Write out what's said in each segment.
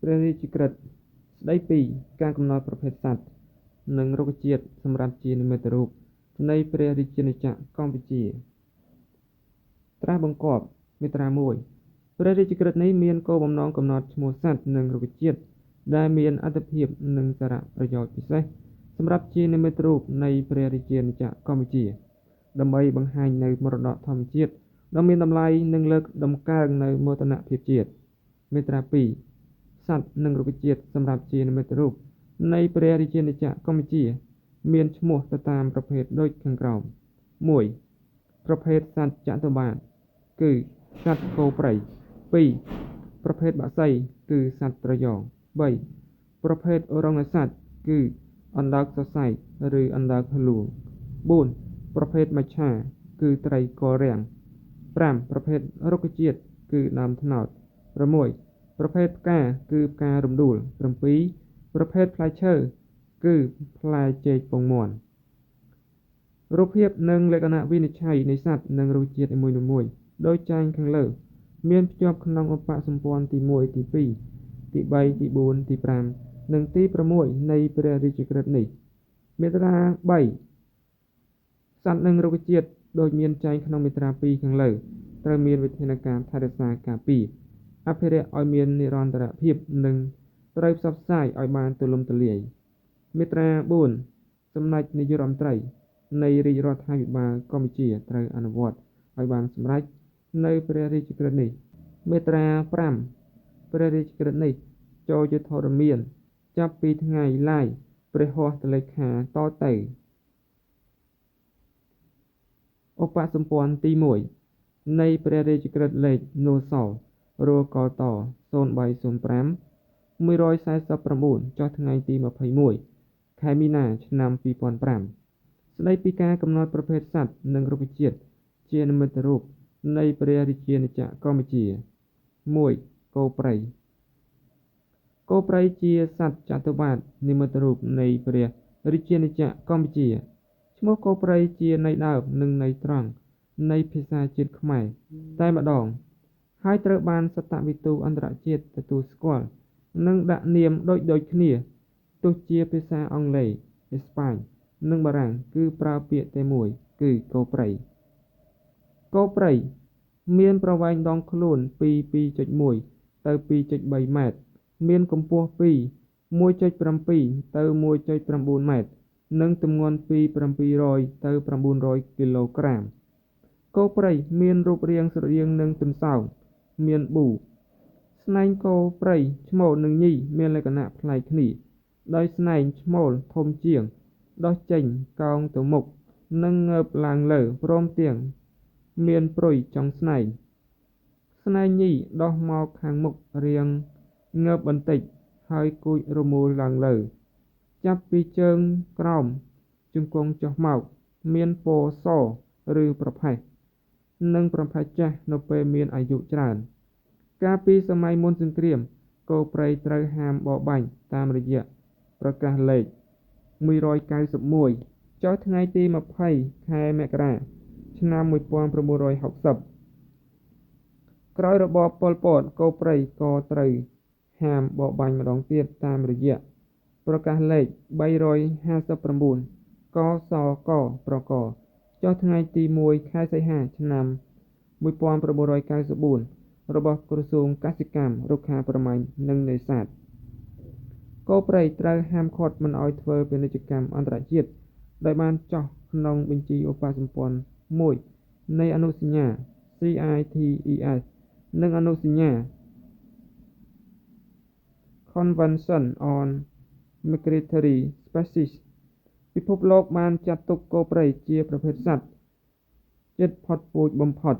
ព្រះរាជក្រឹត្យស្តីពីការកំណត់ប្រភេទសត្វ និងរុក្ខជាតិសម្រាប់ជានិមិត្តរូបនៃព្រះរាជាណាចក្រកម្ពុជា ត្រាស់បង្គាប់មាត្រា1ព្រះរាជក្រឹត្យនេះមានគោលបំណងកំណត់ឈ្មោះសត្វនិងរុក្ខជាតិដែលមានអត្ថិភាពនិងសារៈប្រយោជន៍ពិសេសសម្រាប់ជានិមិត្តរូបនៃព្រះរាជាណាចក្រកម្ពុជាដើម្បីបង្ហាញនូវមរតកធម្មជាតិដ៏មានតម្លៃនិងលើកតម្កើងនូវមោទនភាពជាតិមាត្រា2សត្វនិងរុក្ខជាតិសម្រាប់ជានិមិត្តរូបនៃព្រះរាជាណាចក្រកម្ពុជាមានឈ្មោះទៅតាមប្រភេទដូចខាងក្រោម1ប្រភេទសត្វចតុបាទគឺសត្វគោព្រៃ2ប្រភេទបក្សីគឺសត្វត្រយង3ប្រភេទរងសត្វគឺអណ្ដើកសរសៃឬអណ្ដើកហ្លួង4ប្រភេទមច្ឆាគឺត្រីករាំង5ប្រភេទរុក្ខជាតិគឺដើមត្នោត6ប្រភេទផ្កាគឺផ្ការំដួល7ប្រភេទផ្លែឈើគឺផ្លែចេកពងមាន់រូបភាពនិងលក្ខណៈវិនិច្ឆ័យនៃសត្វនិងរុក្ខជាតិនីមួយៗដូចចែងខាងលើមានភ្ជាប់ក្នុងឧបសម្ព័ន្ធទី1ទី2ទី3ទី4ទី5និងទី6នៃព្រះរាជក្រឹត្យនេះមាត្រា3សត្វនិងរុក្ខជាតិដូចមានចែងក្នុងមាត្រា2ខាងលើត្រូវមានវិធានការថែរក្សាការពារអភិរក្សឲ្យមាននិរន្តរភាពនិងត្រូវផ្សព្វផ្សាយឲ្យបានទូលំទូលាយមាត្រា4សម្ដេចនាយករដ្ឋមន្ត្រីនៃរាជរដ្ឋាភិបាលកម្ពុជាត្រូវអនុវត្តឲ្យបានសម្រេចនៅព្រះរាជក្រឹត្យនេះមាត្រា5ព្រះរាជក្រឹត្យនេះចូលជាធរមានចាប់ពីថ្ងៃឡាយព្រះហស្ថលេខាតទៅឧបសម្ព័ន្ធទី1នៃព្រះរាជក្រឹត្យលេខនសរកត0305 149ចុះថ្ងៃទី21ខែមីនាឆ្នាំ2005ស្តីពីការកំណត់ប្រភេទសត្វនិងរុក្ខជាតិជានិមិត្តរូបនៃព្រះរាជាណាចក្រកម្ពុជា1គោព្រៃគោព្រៃជាសត្វចតុបាទនិមិត្តរូបនៃព្រះរាជាណាចក្រកម្ពុជាឈ្មោះគោព្រៃជាន័យដើមនិងន័យត្រង់នៃភាសាជាតិខ្មែរតែម្ដងហើយត្រូវបានសតវិទូអន្តរជាតិទទួលស្គាល់និងដាក់នាមដូចគ្នាទោះជាភាសាអង់គ្លេសអេស្ប៉ាញនិងបារាំងគឺប្រើពាក្យតែមួយគឺគោព្រៃគោព្រៃមានប្រវែងដងខ្លួនពី 2.1 ទៅ 2.3 ម៉ែត្រមានកម្ពស់ពី 1.7 ទៅ 1.9 ម៉ែត្រនិងទម្ងន់ពី700ទៅ900គីឡូក្រាមគោព្រៃមានរូបរាងស្រដៀងនឹងទន្សោងមានប៊ូស្នែងគោព្រៃឈ្មោលនិងញីមានលក្ខណៈប្លែកគ្នាដោយស្នែងឈ្មោលធំជាងដោះចេញកោងទៅមុខនិងងើបឡើងលើព្រមទាំងមានព្រុយចុងស្នែងស្នែងញីដោះមកខាងមុខរាងងើបបន្តិចហើយគូចរមូលឡើងលើចាប់ពីជើងក្រោមជង្គង់ចុះមកមានពណ៌សឬប្រផេះនិងប្រផេះចាស់នៅពេលមានអាយុច្រើនកាលពីសម័យមុនសង្គ្រាមគោព្រៃត្រូវហាមបរបាញ់តាមរយៈប្រកាសលេខ191ចុះថ្ងៃទី20ខែមករាឆ្នាំ1960ក្រោយរបបប៉ុលពតគោព្រៃក៏ត្រូវហាមបរបាញ់ម្ដងទៀតតាមរយៈប្រកាសលេខ359កសកប្រកចុះថ្ងៃទី1ខែសីហាឆ្នាំ1994របស់ក្រសួងកសិកម្មរុក្ខាប្រមាញ់និងនេសាទគោព្រៃត្រូវហាមឃាត់មិនឲ្យធ្វើពាណិជ្ជកម្មអន្តរជាតិដោយបានចុះក្នុងបញ្ជីឧបសម្ព័ន្ធ1នៃអនុសញ្ញា CITES និងអនុសញ្ញា Convention on Migratory Species ពិភពលោកបានចាត់ទុកគោព្រៃជាប្រភេទសត្វជិតផុតពូជបំផុត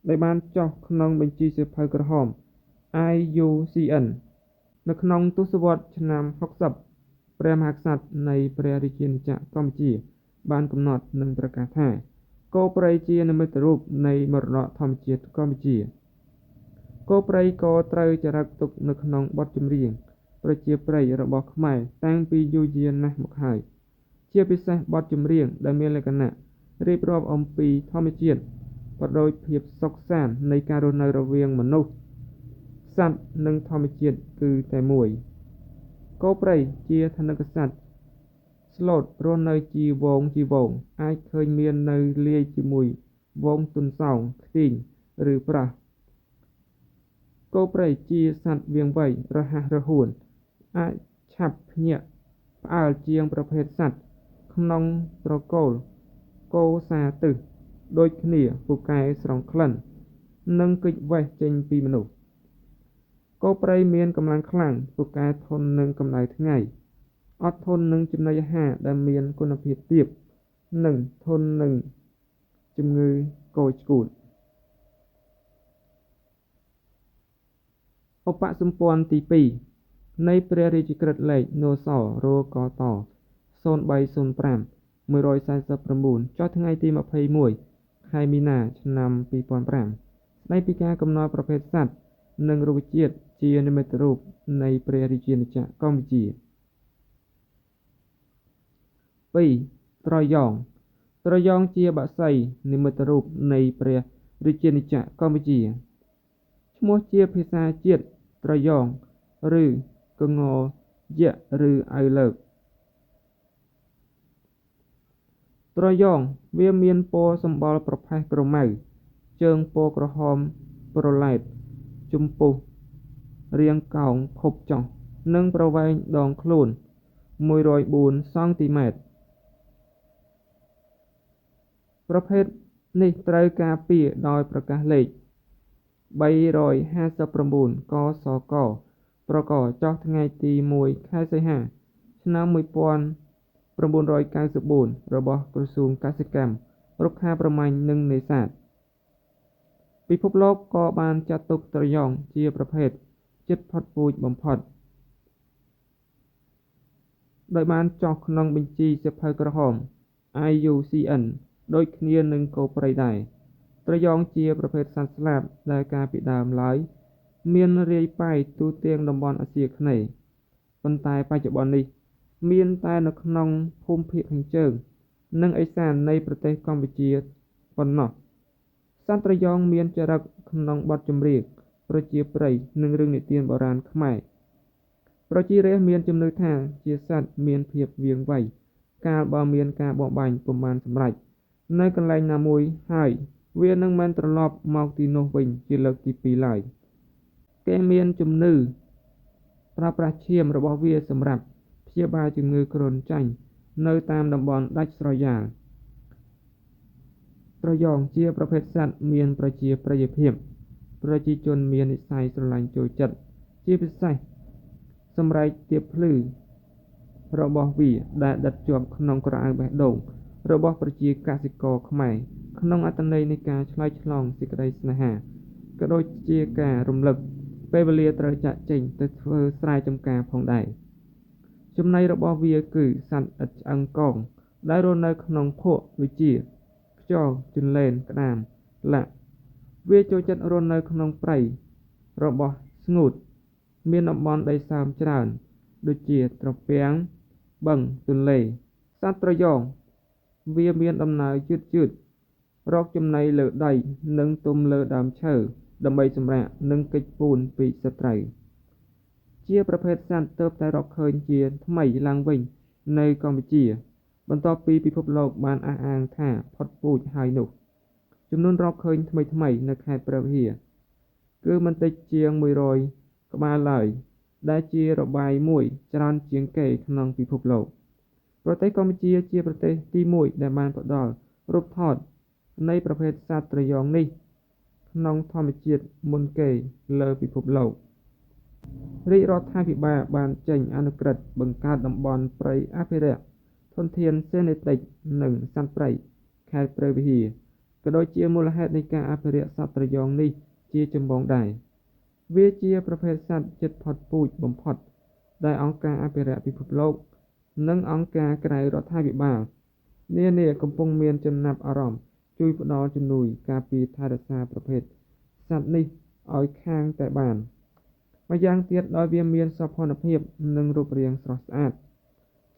ដែលបានចុះក្នុងបញ្ជីសៀវភៅក្រហម IUCN នៅក្នុងទសវត្សរ៍ឆ្នាំ60ព្រះមហាក្សត្រនៃព្រះរាជាណាចក្រកម្ពុជាបានកំណត់និងប្រកាសថាគោព្រៃជានិមិត្តរូបនៃមរតកធម្មជាតិកម្ពុជាគោព្រៃក៏ត្រូវចារឹកទុកនៅក្នុងបទចម្រៀងប្រជាប្រិយរបស់ខ្មែរតាំងពីយូរយារណាស់មកហើយជាពិសេសបទចម្រៀងដែលមានលក្ខណៈរៀបរាប់អំពីធម្មជាតិក៏ដូចភាពសុខសាន្តនៃការរស់នៅរវាងមនុស្ស សត្វនិងធម្មជាតិគឺតែមួយ។ គោព្រៃជាថនិកសត្វស្លូតរស់នៅជាហ្វូងៗអាចឃើញមាននៅលាយជាមួយហ្វូងទន្សោង ខ្ទីង ឬប្រើស។ គោព្រៃជាសត្វវាងវៃរហ័សរហួនអាចឆាប់ភ្ញាក់ផ្អើលជាងប្រភេទសត្វក្នុងត្រកូលគោសាទិសដូចគ្នាពូកែស្រង់ក្លិន និងគេចវេះចេញពីមនុស្ស។ គោព្រៃមានកម្លាំងខ្លាំងពូកែធន់នឹងកម្ដៅថ្ងៃ អត់ធន់នឹងចំណីអាហារដែលមានគុណភាពទាប និងធន់នឹងជំងឺគោឆ្កួត។ ឧបសម្ព័ន្ធទី2នៃព្រះរាជក្រឹត្យលេខនសរកត0305 149ចុះថ្ងៃទី21ខែមីនាឆ្នាំ2005ស្ដីពីការកំណត់ប្រភេទសត្វនិងរុក្ខជាតិជានិមិត្តរូបនៃព្រះរាជាណាចក្រកម្ពុជា។ 2ត្រយងត្រយងជាបក្សីនិមិត្តរូបនៃព្រះរាជាណាចក្រកម្ពុជា។ ឈ្មោះជាភាសាជាតិត្រយងឬកងយៈឬឪលើក។ ត្រយងវាមានពណ៌សម្បុរប្រផេះក្រមៅ ជើងពណ៌ក្រហមប្រឡែត ជំពូករាងកោងខុបចុះ និងប្រវែងដងខ្លួន104សង់ទីម៉ែត្រ។ ប្រភេទនេះត្រូវការពារដោយប្រកាសលេខ359កសកប្រកចុះថ្ងៃទី1ខែសីហាឆ្នាំ1994របស់ក្រសួងកសិកម្ម រុក្ខាប្រមាញ់និងនេសាទ។ ពិភពលោកក៏បានចាត់ទុកត្រយងជាប្រភេទជិតផុតពូជបំផុត ដោយបានចុះក្នុងបញ្ជីសៀវភៅក្រហម IUCN ដូចគ្នានឹងគោព្រៃដែរ។ ត្រយងជាប្រភេទសត្វស្លាបដែលកាលពីដើមឡើយមានរាយប៉ាយទូទាំងតំបន់អាស៊ីអាគ្នេយ៍ ប៉ុន្តែបច្ចុប្បន្ននេះមានតែនៅក្នុងភូមិភាគខាងជើង និងឦសាននៃប្រទេសកម្ពុជាប៉ុណ្ណោះ។ សត្វត្រយងមានចរិតក្នុងបទចម្រៀងប្រជាប្រិយនិងរឿងនិទានបុរាណខ្មែរ។ ប្រជារាស្ត្រមានជំនឿថាជាសត្វមានភាពវាងវៃកាលបើមានការបរបាញ់ពុំបានសម្រេចនៅកន្លែងណាមួយហើយវានឹងមិនត្រឡប់មកទីនោះវិញជាលើកទី2ឡើយ។ គេមានជំនឿប្រើប្រាស់ឈាមរបស់វាសម្រាប់ព្យាបាលជំងឺគ្រុនចាញ់នៅតាមតំបន់ដាច់ស្រយាល។ ត្រយងជាប្រភេទសត្វមានប្រជាប្រិយភាព ប្រជាជនមាននិស្ស័យស្រឡាញ់ចូលចិត្ត ជាពិសេសសម្រែកទៀបភ្លឺរបស់វាដែលដិតជាប់ក្នុងក្រអៅបេះដូងរបស់ប្រជាកសិករខ្មែរក្នុងអត្ថន័យនៃការឆ្លើយឆ្លងសេចក្តីស្នេហា ក៏ដូចជាការរំលឹកពេលវេលាត្រូវចាកចេញទៅធ្វើស្រែចម្ការផងដែរ។ ចំណីរបស់វាគឺសត្វឥតឆ្អឹងកងដែលរស់នៅក្នុងភក់ដូចជាខ្យងជន្លេនក្តាមឡាក់។ វាចូលចិត្តរស់នៅក្នុងព្រៃរបស់ស្ងួតមានតំបន់ដីសើមច្រើនដូចជាត្រពាំងបឹងទន្លេ។ សត្វត្រយងវាមានដំណើរយឺតៗរកចំណីលើដីនិងទុំលើដើមឈើដើម្បីសម្រាកនិងគេចពូនពីសត្រូវ។ ជាប្រភេទសត្វទើបតែរកឃើញជាថ្មីឡើងវិញនៅកម្ពុជា បន្ទាប់ពីពិភពលោកបានអះអាងថាផុតពូជហើយនោះ។ ចំនួនរកឃើញថ្មីៗនៅខេត្តព្រះវិហារគឺមិនតិចជាង100ក្បាលឡើយ ដែលជារបាយមួយច្រើនជាងគេក្នុងពិភពលោក។ ប្រទេសកម្ពុជាជាប្រទេសទី1ដែលបានផ្ដល់រូបថតនៃប្រភេទសត្វត្រយងនេះក្នុងធម្មជាតិមុនគេលើពិភពលោក។ រាជរដ្ឋាភិបាលបានចេញអនុក្រឹត្យបង្កើតតំបន់ព្រៃអភិរក្សធនធានសេនេទិចនិងសត្វព្រៃខេត្តព្រះវិហារ ក៏ដូចជាមូលហេតុនៃការអភិរក្សសត្វត្រយងនេះជាចម្បងដែរ។ វាជាប្រភេទសត្វជិតផុតពូជបំផុតដែលអង្គការអភិរក្សពិភពលោក និងអង្គការក្រៅរដ្ឋាភិបាលនានាកំពុងមានចំណាប់អារម្មណ៍ជួយផ្ដល់ជំនួយការពារថែរក្សាប្រភេទសត្វនេះឲ្យខាងតែបាន។ ម្យ៉ាងទៀតដោយវាមានសោភ័ណភាពនិងរូបរាងស្រស់ស្អាត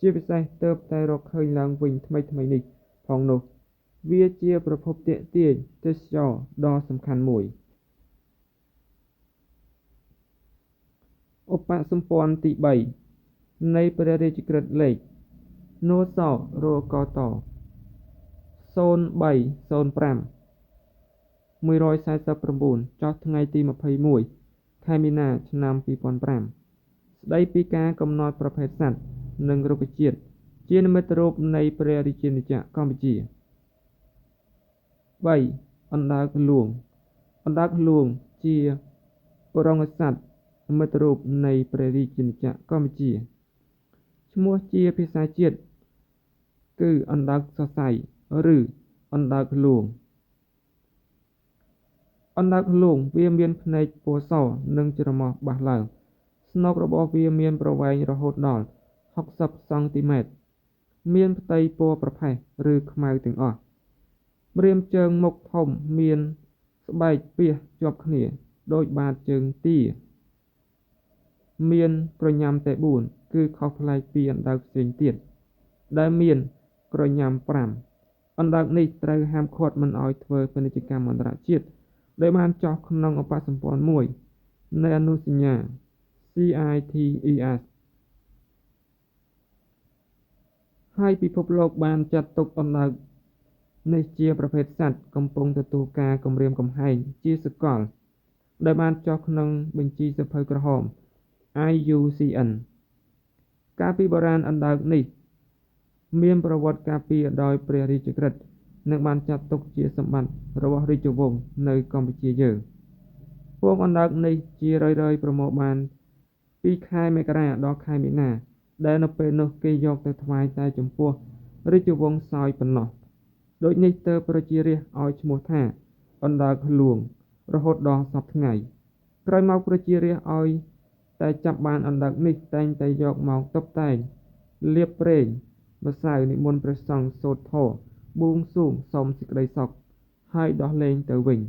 ជាពិសេសទើបតែរកឃើញឡើងវិញថ្មីៗនេះផងនោះ វាជាប្រភពទាក់ទាញទេសចរណ៍ដ៏សំខាន់មួយ។ ឧបសម្ព័ន្ធទី3នៃព្រះរាជក្រឹត្យលេខនសរកត0305 149ចុះថ្ងៃទី21ខែមីនាឆ្នាំ2005ស្ដីពីការកំណត់ប្រភេទសត្វនិងរុក្ខជាតិជានិមិត្តរូបនៃព្រះរាជាណាចក្រកម្ពុជា3អណ្ដើកហ្លួងអណ្ដើកហ្លួងជាបុរសសត្វនិមិត្តរូបនៃព្រះរាជាណាចក្រកម្ពុជាឈ្មោះជាភាសាជាតិគឺអណ្ដើកសរសៃឬអណ្ដើកហ្លួងអណ្ដើកហ្លួងវាមានភ្នែកពណ៌សនិងច្រមុះបាសឡើងស្នូករបស់វាមានប្រវែងរហូតដល់60សង់ទីម៉ែត្រមានផ្ទៃពណ៌ប្រផេះឬខ្មៅទាំងអស់ម្រាមជើងមុខធំមានស្បែកពាសជាប់គ្នាដូចបាតជើងទាមានក្រញាំតែ4គឺខុសប្លែកពីអណ្ដើកផ្សេងទៀតដែលមានក្រញាំ5អណ្ដើកនេះត្រូវហាមឃាត់មិនឲ្យធ្វើពាណិជ្ជកម្មអន្តរជាតិដែលបានចុះក្នុងឧបសម្ព័ន្ធមួយនៃអនុសញ្ញា CITES ហើយពិភពលោកបានចាត់ទុកអណ្ដើកនេះជាប្រភេទសត្វកំពុងទទួលការគំរាមកំហែងជាសកលដែលបានចុះក្នុងបញ្ជីសៀវភៅក្រហម IUCN កាលពីបុរាណអណ្ដើកនេះមានប្រវត្តិការពារដោយព្រះរាជក្រឹត្យនិងបានចាត់ទុកជាសម្បត្តិរបស់រាជវង្សនៅកម្ពុជាយើងពងអណ្ដើកនេះជារឿយៗប្រមូលបានពីខែមករាដល់ខែមីនាដែលនៅពេលនោះគេយកទៅថ្វាយតែចំពោះរាជវង្សសោយប៉ុណ្ណោះដូចនេះទើបប្រជារាស្ត្រឲ្យឈ្មោះថាអណ្ដើកហ្លួងរហូតដល់សព្វថ្ងៃក្រោយមកប្រជារាស្ត្រឲ្យតែចាប់បានអណ្ដើកនេះតែងតែយកមកតុបតែងលាបប្រេងម្សៅនិមន្តព្រះសង្ឃសូត្រធម៌បួងសួងសុំសេចក្តីសុខហើយដោះលែងទៅវិញ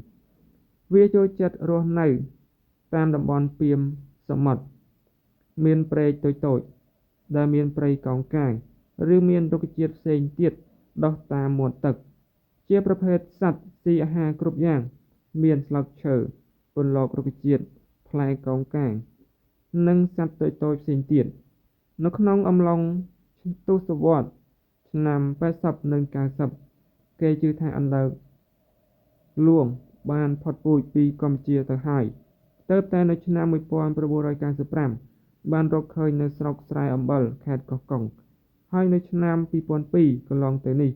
វាចូលចិត្តរស់នៅតាមតំបន់ពាមសមុទ្រមានព្រែកតូចៗដែលមានព្រៃកោងកាងឬមានរុក្ខជាតិផ្សេងទៀតដុះតាមមាត់ទឹកជាប្រភេទសត្វស៊ីអាហារគ្រប់យ៉ាងមានស្លឹកឈើពន្លករុក្ខជាតិផ្លែកោងកាងនិងសត្វតូចៗផ្សេងទៀតនៅក្នុងអំឡុងទសវត្សរ៍ឆ្នាំ80និង90គេជឿថាអណ្ដើកហ្លួងបានផុតពូជពីកម្ពុជាទៅហើយទើបតែនៅឆ្នាំ1995បានរកឃើញនៅស្រុកស្រែអំបិលខេត្តកោះកុងហើយនៅឆ្នាំ2002កន្លងទៅនេះ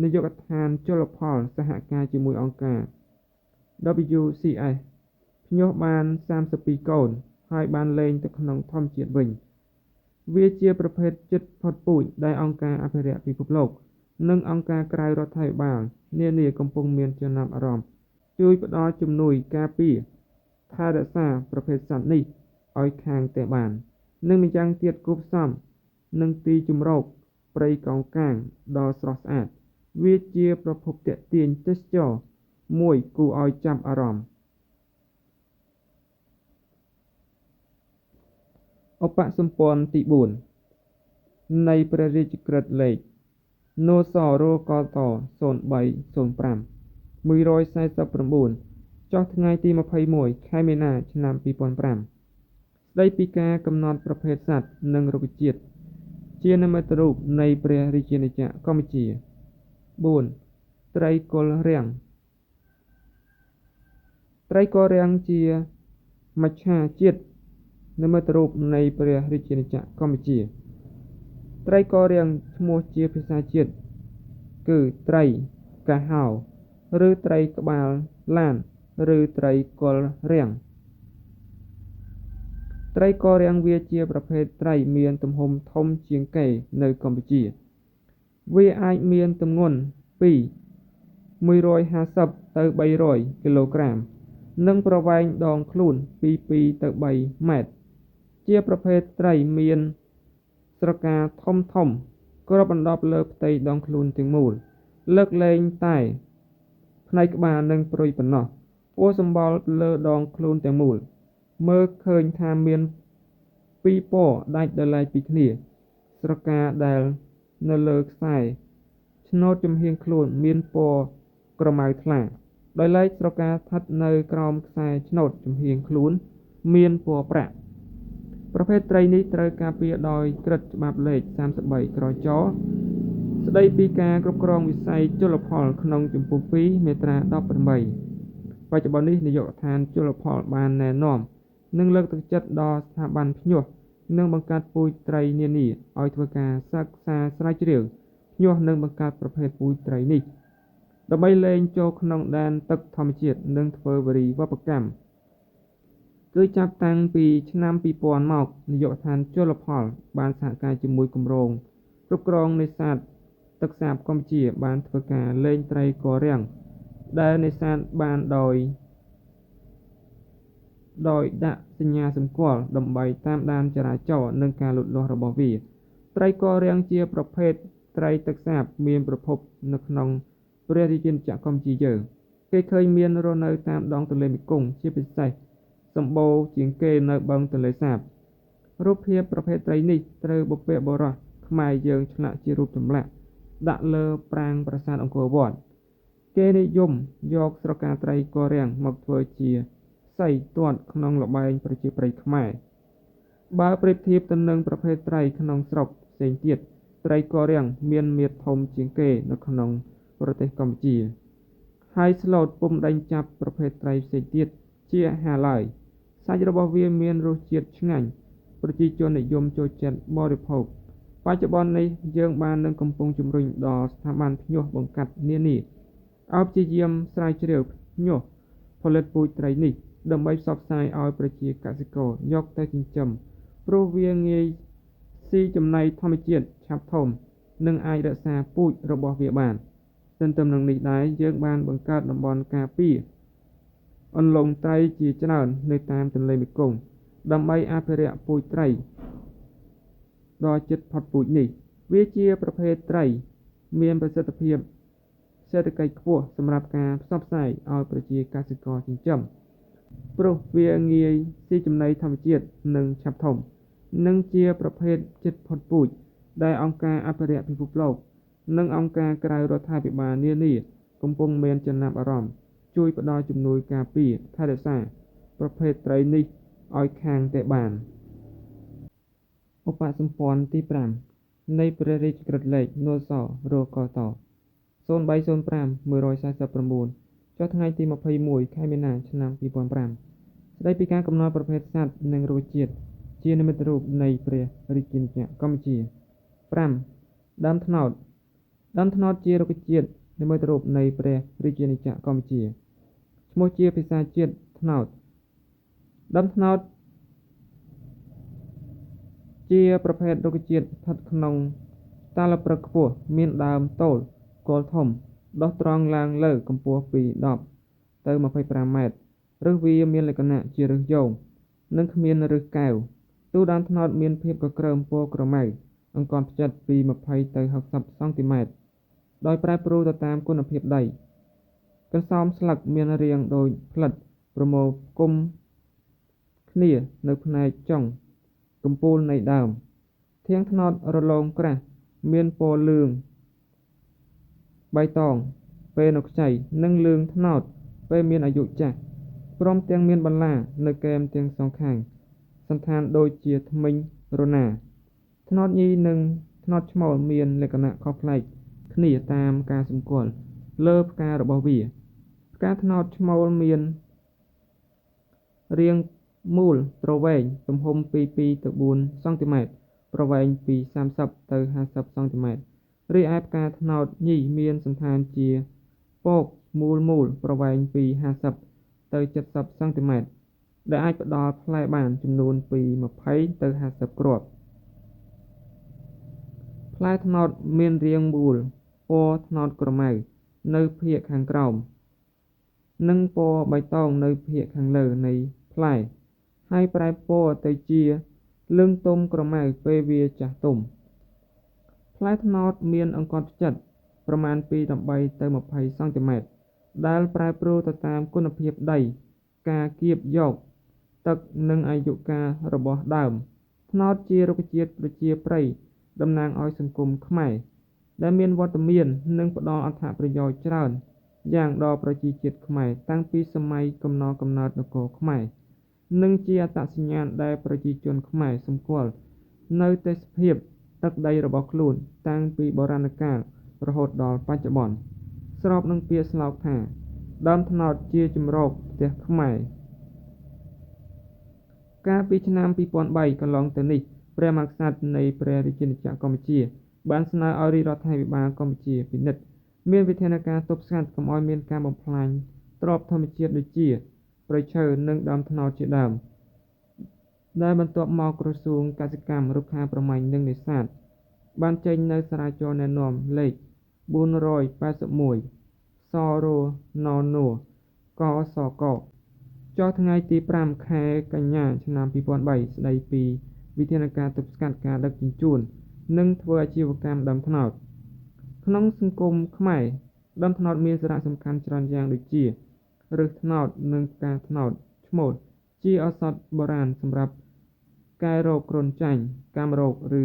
នាយកដ្ឋានជលផលសហការជាមួយអង្គការ WCS ភ្ញាស់បាន32កូនហើយបានលែងទៅក្នុងធម្មជាតិវិញវាជាប្រភេទជិតផុតពូជដែលអង្គការអភិរក្សពិភពលោកនិងអង្គការក្រៅរដ្ឋាភិបាលនានាកំពុងមានចំណាប់អារម្មណ៍ជួយផ្ដល់ជំនួយការពារថែរក្សាប្រភេទសត្វនេះឲ្យខាងតែបាននិងម្យ៉ាងទៀតគួបផ្សំនឹងទីជម្រកព្រៃកោងកាងដ៏ស្រស់ស្អាតវាជាប្រភពទាក់ទាញទេសចរមួយគួរឲ្យចាប់អារម្មណ៍ឧបសម្ព័ន្ធទី4នៃព្រះរាជក្រឹត្យលេខនសរកត0305 149ចុះថ្ងៃទី21ខែមីនាឆ្នាំ2005ស្ដីពីការកំណត់ប្រភេទសត្វនិងរុក្ខជាតិជានិមិត្តរូបនៃព្រះរាជាណាចក្រកម្ពុជា4ត្រីគល់រាំងត្រីគល់រាំងជាមច្ឆាជាតិនិមិត្តរូបនៃព្រះរាជាណាចក្រកម្ពុជាត្រីករាំងឈ្មោះជាភាសាជាតិគឺត្រីកាហោឬត្រីក្បាលឡានឬត្រីគល់រាំងត្រីករាំងវាជាប្រភេទត្រីមានទំហំធំជាងគេនៅកម្ពុជាវាអាចមានទម្ងន់ពី150ទៅ300គីឡូក្រាមនិងប្រវែងដងខ្លួនពី2ទៅ3ម៉ែត្រជាប្រភេទត្រីមានស្រកាធំធំគ្របដណ្ដប់លើផ្ទៃដងខ្លួនទាំងមូលលើកលែងតែផ្នែកក្បាលនិងព្រុយប៉ុណ្ណោះពណ៌សម្បុរលើដងខ្លួនទាំងមូលមើលឃើញថាមានពីរពណ៌ដាច់ដោយឡែកពីគ្នាស្រកាដែលនៅលើខ្សែឆ្នូតចំហៀងខ្លួនមានពណ៌ក្រមៅថ្លាដោយឡែកស្រកាស្ថិតនៅក្រោមខ្សែឆ្នូតចំហៀងខ្លួនមានពណ៌ប្រាក់ ប្រភេទត្រីនេះត្រូវការពារដោយក្រឹត្យច្បាប់លេខ33ក្រចស្ដីពីការគ្រប់គ្រងវិស័យជលផលក្នុងជំពូក2មាត្រា18បច្ចុប្បន្ននេះនាយកដ្ឋានជលផលបានណែនាំនិងលើកទឹកចិត្តដល់ស្ថាប័នភ្ញាស់និងបង្កើតពូជត្រីនានាឲ្យធ្វើការសិក្សាស្រាវជ្រាវភ្ញាស់និងបង្កើតប្រភេទពូជត្រីនេះដើម្បីលែងចូលក្នុងដែនទឹកធម្មជាតិនិងធ្វើវារីវប្បកម្មគឺចាប់តាំងពីឆ្នាំ2000មកនាយកដ្ឋានជលផលបានសហការជាមួយគម្រោងគ្រប់គ្រងនេសាទទឹកសាបកម្ពុជាបានធ្វើការលែងត្រីករាំងដែលនេសាទបានដោយដាក់សញ្ញាសម្គាល់ដើម្បីតាមដានចរាចរណ៍និងការលូតលាស់របស់វាត្រីករាំងជាប្រភេទត្រីទឹកសាបមានប្រភពនៅក្នុងព្រះរាជាណាចក្រកម្ពុជាយើងគេឃើញមានរស់នៅតាមដងទន្លេមេគង្គជាពិសេសសម្បូរជាងគេនៅបឹងទន្លេសាបរូបភាពប្រភេទត្រីនេះត្រូវបុព្វបុរសខ្មែរយើងឆ្លាក់ជារូបចម្លាក់ដាក់លើប្រាង្គប្រាសាទអង្គរវត្តគេនិយមយកស្រកាត្រីករាំងមកធ្វើជាសីទាត់ក្នុងល្បែងប្រជាប្រិយខ្មែរបើប្រៀបធៀបទៅនឹងប្រភេទត្រីក្នុងស្រុកផ្សេងទៀតត្រីករាំងមានមាឌធំជាងគេនៅក្នុងប្រទេសកម្ពុជាហើយស្លូតពុំដេញចាប់ប្រភេទត្រីផ្សេងទៀតជាអាហារឡើយសាច់របស់វាមានរសជាតិឆ្ងាញ់ប្រជាជននិយមចូលចិត្តបរិភោគបច្ចុប្បន្ននេះយើងបាននឹងកំពុងជំរុញដល់ស្ថាប័នភ្ញាស់បង្កាត់នានាឲ្យព្យាយាមស្រាវជ្រាវភ្ញាស់ផលិតពូជត្រីនេះដើម្បីផ្សព្វផ្សាយឲ្យប្រជាកសិករយកទៅចិញ្ចឹមព្រោះវាងាយស៊ីចំណីធម្មជាតិឆាប់ធំនិងអាចរក្សាពូជរបស់វាបានទន្ទឹមនឹងនេះដែរយើងបានបង្កើតតំបន់ការពារអន្លង់ត្រីជាច្រើននៅតាមទន្លេមេគង្គដើម្បីអភិរក្សពូជត្រីដល់ជិតផុតពូជនេះវាជាប្រភេទត្រីមានប្រសិទ្ធភាពសេដ្ឋកិច្ចខ្ពស់សម្រាប់ការផ្សព្វផ្សាយឲ្យប្រជាកសិករចិញ្ចឹមព្រោះវាងាយស៊ីចំណីធម្មជាតិនិងឆាប់ធំនិងជាប្រភេទជិតផុតពូជដែលអង្គការអភិរក្សពិភពលោកនិងអង្គការក្រៅរដ្ឋាភិបាលនានាកំពុងមានចំណាប់អារម្មណ៍ជួយផ្ដល់ជំនួយការពារថែរក្សាប្រភេទត្រីនេះឲ្យខាងតែបានឧបសម្ព័ន្ធទី5នៃព្រះរាជក្រឹត្យលេខនសរកត0305 149ចុះថ្ងៃទី21ខែមីនាឆ្នាំ2005ស្ដីពីការកំណត់ប្រភេទសត្វនិងរុក្ខជាតិជានិមិត្តរូបនៃព្រះរាជាណាចក្រកម្ពុជា5ដើមត្នោតដើមត្នោតជារុក្ខជាតិនិមិត្តរូបនៃព្រះរាជាណាចក្រកម្ពុជាឈ្មោះជាភាសាជាតិត្នោតដើមត្នោតជាប្រភេទរុក្ខជាតិស្ថិតក្នុងតាលព្រឹកខ្ពស់មានដើមទោលគល់ធំដុះត្រង់ឡើងលើកម្ពស់ពី10ទៅ25ម៉ែត្រឫសវាមានលក្ខណៈជាឫសយោងនិងគ្មានឫសកែវទូដើមត្នោតមានភាពកក្រើមពណ៌ក្រមៅអង្កត់ផ្ចិតពី20ទៅ60សង់ទីម៉ែត្រដោយប្រែប្រួលទៅតាមគុណភាពដីកន្សោមស្លឹកមានរាងដូចផ្លិតប្រមូលផ្គុំគ្នានៅផ្នែកចុងកំពូលនៃដើមធាងត្នោតរលោងក្រាស់មានពណ៌លឿងបៃតងពេលនៅខ្ចីនិងលឿងត្នោតពេលមានអាយុចាស់ព្រមទាំងមានបន្លានៅគែមទាំងសងខាងសន្តានដូចជាធ្មេញរណាត្នោតញីនិងត្នោតឈ្មោលមានលក្ខណៈខុសប្លែកគ្នាតាមការសម្គាល់លើផ្ការបស់វាផ្កាត្នោតឈ្មោលមានរាងមូលទ្រវែងទំហំពី2ទៅ4សង់ទីម៉ែត្រប្រវែងពី30ទៅ50សង់ទីម៉ែត្ររីឯផ្កាត្នោតញីមានសណ្ឋានជាពកមូលប្រវែងពី50ទៅ70សង់ទីម៉ែត្រដែលអាចផ្ដល់ផ្លែបានចំនួនពី20ទៅ50គ្រាប់ផ្លែត្នោតមានរាងមូលពណ៌ត្នោតក្រមៅនៅភាគខាងក្រោមនិងពណ៌បៃតងនៅភាគខាងលើនៃផ្លែហើយប្រែពណ៌ទៅជាលឿងទុំក្រមៅពេលវាចាស់ទុំផ្លែត្នោតមានអង្កត់ផ្ចិតប្រមាណពី13ទៅ20សង់ទីម៉ែត្រដែលប្រែប្រួលទៅតាមគុណភាពដីការកៀបយកទឹកនិងអាយុកាលរបស់ដើមត្នោតជារុក្ខជាតិប្រជាប្រិយតំណាងឲ្យសង្គមខ្មែរដែលមានវត្តមាននិងផ្ដល់អត្ថប្រយោជន៍ច្រើនយ៉ាងដល់ប្រជាជាតិខ្មែរតាំងពីសម័យកំណើតនគរខ្មែរ និងជាអត្តសញ្ញាណដែលប្រជាជនខ្មែរសម្គាល់នូវទេសភាពទឹកដីរបស់ខ្លួនតាំងពីបុរាណកាលរហូតដល់បច្ចុប្បន្ន ស្របនឹងពាក្យស្លោកថា ដើមត្នោតជាជម្រកផ្ទះខ្មែរ។ កាលពីឆ្នាំ 2003 កន្លងទៅនេះ ព្រះមហាក្សត្រនៃព្រះរាជាណាចក្រកម្ពុជា បានស្នើឲ្យរាជរដ្ឋាភិបាលកម្ពុជាពិនិត្យមានវិធានការទប់ស្កាត់កុំឲ្យមានការបំផ្លាញទ្រព្យធម្មជាតិដូចជា ព្រៃឈើ និងដើមត្នោតជាដើម ដែលបន្ទាប់មកក្រសួងកសិកម្ម រុក្ខាប្រមាញ់ និងនេសាទ បានចេញនូវសារាចរណែនាំលេខ 481 សរនន កសក ចុះថ្ងៃទី 5 ខែកញ្ញា ឆ្នាំ 2003 ស្តីពីវិធានការទប់ស្កាត់ការដឹកជញ្ជូន និងធ្វើអាជីវកម្មដើមត្នោត។ ក្នុងសង្គមខ្មែរ ដើមត្នោតមានសារៈសំខាន់ច្រើនយ៉ាងដូចជា ឫសត្នោត និងផ្កាត្នោតឈ្មោល ជាឱសថបុរាណសម្រាប់កែរោគគ្រុនចាញ់ កាមរោគ ឬ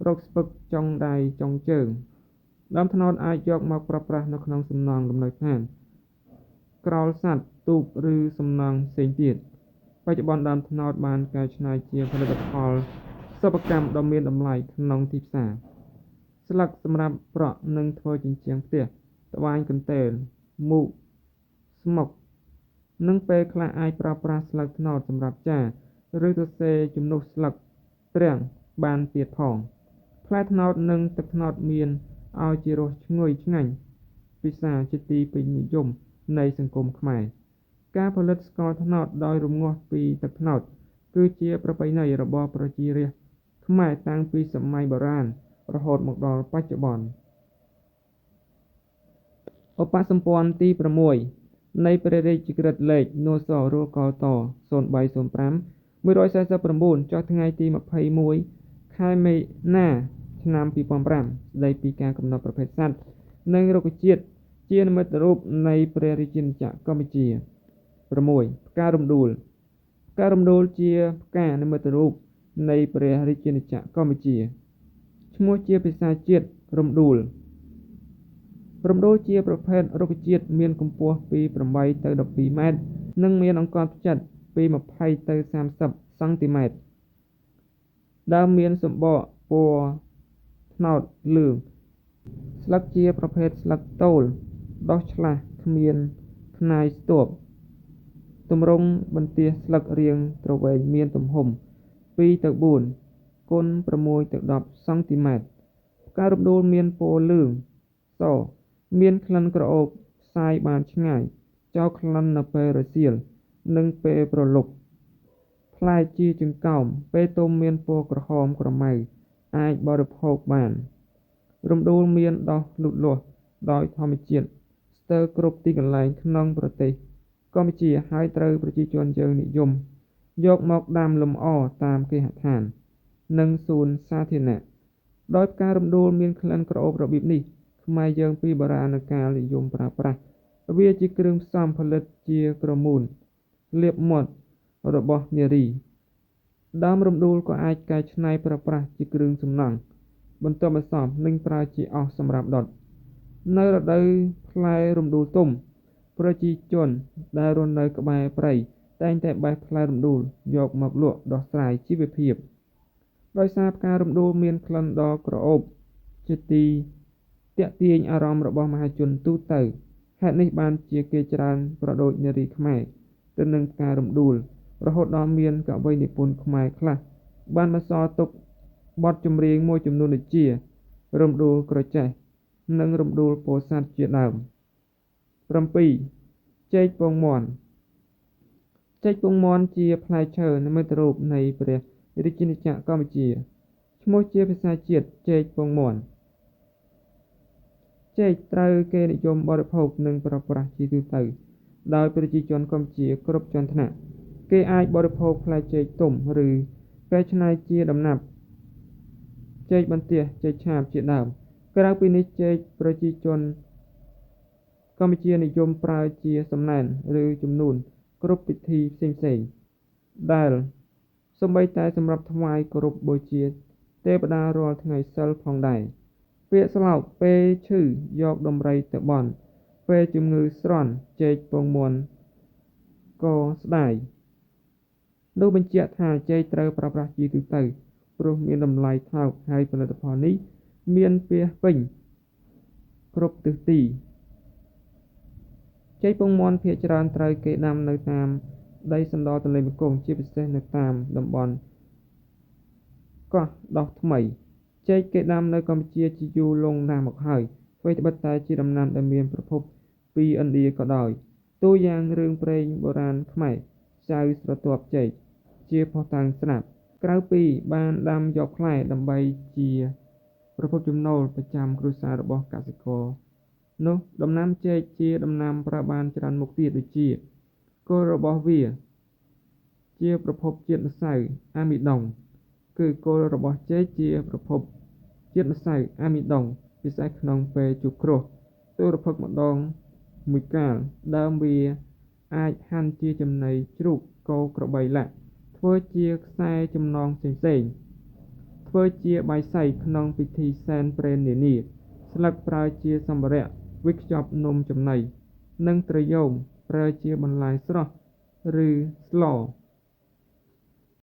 រោគស្ពឹកចុងដៃចុងជើង។ ដើមត្នោតអាចយកមកប្រើប្រាស់នៅក្នុងសំណង់លំនៅឋាន ក្រោលសត្វ ទូក ឬសំណង់ផ្សេងទៀត។ បច្ចុប្បន្នដើមត្នោតបានកែច្នៃជាផលិតផលសិប្បកម្មដ៏មានតម្លៃក្នុងទីផ្សារ ស្លឹកសម្រាប់ប្រក់និងធ្វើជញ្ជាំងផ្ទះ ត្បាញកន្ទេល មូក ស្មុក និងពេលខ្លះអាចប្រើប្រាស់ស្លឹកត្នោតសម្រាប់ចារ ឬសរសេរជំនួសស្លឹកទ្រាំងបានទៀតផង។ ផ្លែត្នោតនិងទឹកត្នោតមានឲ្យជារសឈ្ងុយឆ្ងាញ់ពិសាជាទីពេញនិយមនៃសង្គមខ្មែរ។ ការផលិតស្ករត្នោតដោយរំងាស់ពីទឹកត្នោត គឺជាប្រពៃណីរបស់ប្រជារាស្ត្រខ្មែរតាំងពីសម័យបុរាណរហូតមកដល់បច្ចុប្បន្ន។ ឧបសម្ព័ន្ធទី 6 នៃព្រះរាជក្រឹត្យលេខ នសរកត 0305 149 ចុះថ្ងៃទី 21 ខែមីនា ឆ្នាំ 2005 ស្តីពីការកំណត់ប្រភេទសត្វ និងរុក្ខជាតិជានិមិត្តរូបនៃព្រះរាជាណាចក្រកម្ពុជា។ 6 ផ្ការំដួល។ ផ្ការំដួលជាផ្កានិមិត្តរូបនៃព្រះរាជាណាចក្រកម្ពុជា ឈ្មោះជាភាសាជាតិរំដួល។ រំដួលជាប្រភេទរុក្ខជាតិមានកម្ពស់ពី 8 ទៅ 12 ម៉ែត្រ និងមានអង្កត់ផ្ចិតពី 20 ទៅ 30 សង់ទីម៉ែត្រ។ ដើមមានសម្បកពណ៌ត្នោតលឿង ស្លឹកជាប្រភេទស្លឹកទោល ដុះឆ្លាស់គ្មានខ្នាយស្ទាប់ ទម្រង់បន្ទះស្លឹករាងទ្រវែងមានទំហំ 2 ទៅ 4 គុណ 6 ទៅ 10 សង់ទីម៉ែត្រ។ ផ្ការំដួលមានពណ៌លឿងស មានក្លិនក្រអូបផ្សាយបានឆ្ងាយ ចោលក្លិននៅពេលរសៀល និងពេលព្រលប់។ ផ្លែជាចង្កោម ពេលទុំមានពណ៌ក្រហមក្រមៅ អាចបរិភោគបាន។ រំដួលមានដុះលូតលាស់ដោយធម្មជាតិស្ទើរគ្រប់ទីកន្លែងក្នុងប្រទេសកម្ពុជា ហើយត្រូវប្រជាជនយើងនិយមយកមកដាំលម្អតាមគេហដ្ឋាន និងសួនសាធារណៈ។ ដោយផ្ការំដួលមានក្លិនក្រអូបរបៀបនេះ ខ្មែរយើងពីបុរាណកាលនិយមប្រើប្រាស់វាជាគ្រឿងផ្សំផលិតជាក្រមួនលាបមាត់របស់នារី។ ដើមរំដួលក៏អាចកែច្នៃប្រើប្រាស់ជាគ្រឿងសំណង់ បន្ទាប់បន្សំ និងប្រើជាអុសសម្រាប់ដុត។ នៅរដូវផ្លែរំដួលទុំ ប្រជាជនដែលរស់នៅក្បែរព្រៃតែងតែបេះផ្លែរំដួលយកមកលក់ដោះស្រាយជីវភាព។ ដោយសារផ្ការំដួលមានក្លិនដ៏ក្រអូបជាទីទាក់ទាញអារម្មណ៍របស់មហាជនទូទៅ ហេតុនេះបានជាគេច្រើនប្រដូចនារីខ្មែរទៅនឹងផ្ការំដួល រហូតដល់មានកវីនិពន្ធខ្មែរខ្លះបានបន្សល់ទុកបទចម្រៀងមួយចំនួនដូចជា រំដួលក្រចេះ និងរំដួលពោធិ៍សាត់ជាដើម។ 7 ចេកពងមាន់។ ចេកពងមាន់ជាផ្លែឈើនិមិត្តរូបនៃព្រះរាជាណាចក្រកម្ពុជា ឈ្មោះជាភាសាជាតិចេកពងមាន់។ ចេកត្រូវគេនិយមបរិភោគនិងប្រើប្រាស់ជាទូទៅដោយប្រជាជនកម្ពុជាគ្រប់ជាន់ថ្នាក់។ គេអាចបរិភោគផ្លែចេកទុំ ឬកែច្នៃជាដំណាប់ ចេកបន្ទះ ចេកឆាបជាដើម។ ក្រៅពីនេះចេកប្រជាជនកម្ពុជានិយមប្រើជាសំណែន ឬជំនូនគ្រប់ពិធីផ្សេងៗ ដែលសូម្បីតែសម្រាប់ថ្វាយគោរពបូជាទេវតារាល់ថ្ងៃសីលផងដែរ។ ពាក្យស្លោកពេលឈឺយកដំរីទៅបន់ ពេលជំងឺស្រន់ចេកពងមាន់ក៏ស្ដាយ។ នោះបញ្ជាក់ថាចេកត្រូវប្រើប្រាស់ជាទូទៅ ព្រោះមានតម្លៃថោកហើយផលិតផលនេះមានពាសពេញគ្រប់ទិសទី។ ចេកពងមាន់ភាគច្រើនត្រូវគេដាំនៅតាមដីសណ្ដទន្លេមេគង្គ ជាពិសេសនៅតាមតំបន់កោះដោះថ្មី។ ចេកគេដាំនៅកម្ពុជាជាយូរលង់ណាស់មកហើយ ថ្វីត្បិតតែជាដំណាំដែលមានប្រភពពីឥណ្ឌាក៏ដោយ តួយ៉ាងរឿងព្រេងបុរាណខ្មែរ ចៅស្រទាប់ចេក ជាភស្តុតាងស្រាប់។ ក្រៅពីបានដាំយកផ្លែដើម្បីជាប្រភពចំណូលប្រចាំគ្រួសាររបស់កសិករនោះ ដំណាំចេកជាដំណាំប្រើបានច្រើនមុខទៀតដូចជា គល់របស់វាជាប្រភពជាតិម្សៅអាមីដុង គឺគល់របស់ចេកជាប្រភពជាតិម្សៅអាមីដុង ពិសេសក្នុងពេលជួបគ្រោះ ទុរភិក្សម្ដងមួយកាល ដើមវាអាចហាន់ជាចំណីជ្រូកគោក្របីលាក់ ធ្វើជាខ្សែចំណងផ្សេងៗ ធ្វើជាបាយសីក្នុងពិធីសែនព្រេននានា ស្លឹកប្រើជាសម្ភារៈវេចខ្ចប់នំចំណី និងត្រយូងប្រើជាបន្លែស្រស់ឬស្ល។